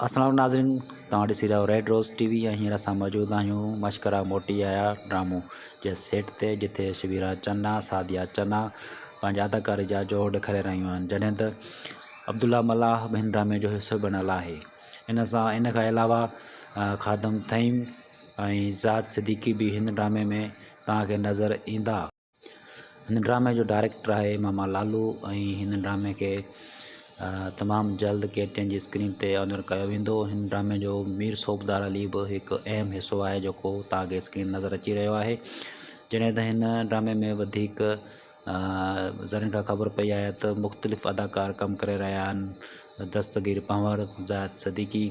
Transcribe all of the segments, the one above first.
السلام ناظرين توهان ڏسي رهيا آهيو ريڊ روز ٽي وي ۽ هينئر اسان موجود آهيون مشڪرا موٽي آيا ڊرامو جي سيٽ تي جتي شبيرا چنا سعديه چنا پنهنجي اداڪاري جا جوهر ڏيکاري رهيون آهن جڏهن ته عبدالله ملاح به هن ڊرامي جو حصو بڻيل آهي ان سان ان کان علاوه خادم ٿهيم ۽ زاهد صديقي به هن ڊرامي ۾ توهان کي نظر ايندا. هن ڊرامي جو ڊائريڪٽر آهي ماما لالو ۽ هن ڊرامي کي تمام جلد ڪي ٽي اين جي اسڪرين تي آنر ڪيو ويندو. هن ڊرامي جو مير صوبدار علي به هڪ اهم حصو آهي جيڪو توهان کي اسڪرين نظر اچي رهيو آهي. جڏهن ته هن ڊرامي ۾ وڌيڪ ذريعن کان خبر پئي آهي ته مختلف اداڪار ڪم ڪري رهيا آهن. دستگير پنهور، زاهد صديقي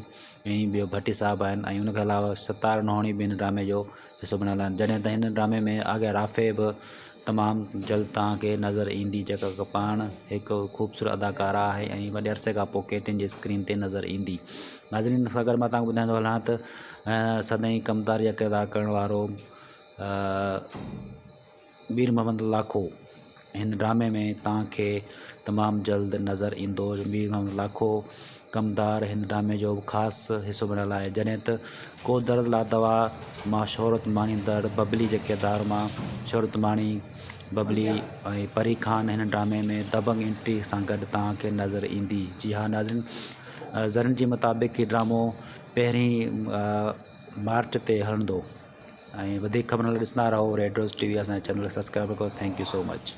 ۽ ٻيو ڀٽي صاحب آهن ۽ ان کان علاوه ستار نوحاڻي به هن ڊرامي جو حصو بڻيل آهن جڏهن ته هن ڊرامي ۾ آغا رافع به تمام جلد توهان کي نظر ايندي جيڪا پاڻ هڪ خوبصورت اداڪارا آهي ۽ وڏي عرصي کان پوء ڪي ٽي اين جي اسڪرين تي نظر ايندي. ناظرين سان گڏ مان توهان کي ٻڌائيندو هلان ته سدائين ڪمدار جا ڪردار ڪرڻ وارو مير محمد لاکو هن ڊرامي ۾ توهان کي تمام جلد نظر ايندو. مير محمد لاکو ڪمدار هن ڊرامي جو خاص حصو بڻيل آهي جڏهن ته ڪو درد لا دوا مان شهرت ماڻيندڙ ببلي جي ڪردار مان شهرت ماڻي ببلي ۽ پري خان هن ڊرامي ۾ دبنگ انٽري سان گڏ توهان کي نظر ايندي. جي ها ناظرين ذريعن جي مطابق هي ڊرامو پهرين مارچ تي هلندو. ۽ وڌيڪ خبرن لاء ڏسندا رهو ريڊ روز ٽي وي اسان جي چينل کي سبسڪرائب ڪريو thank you so much.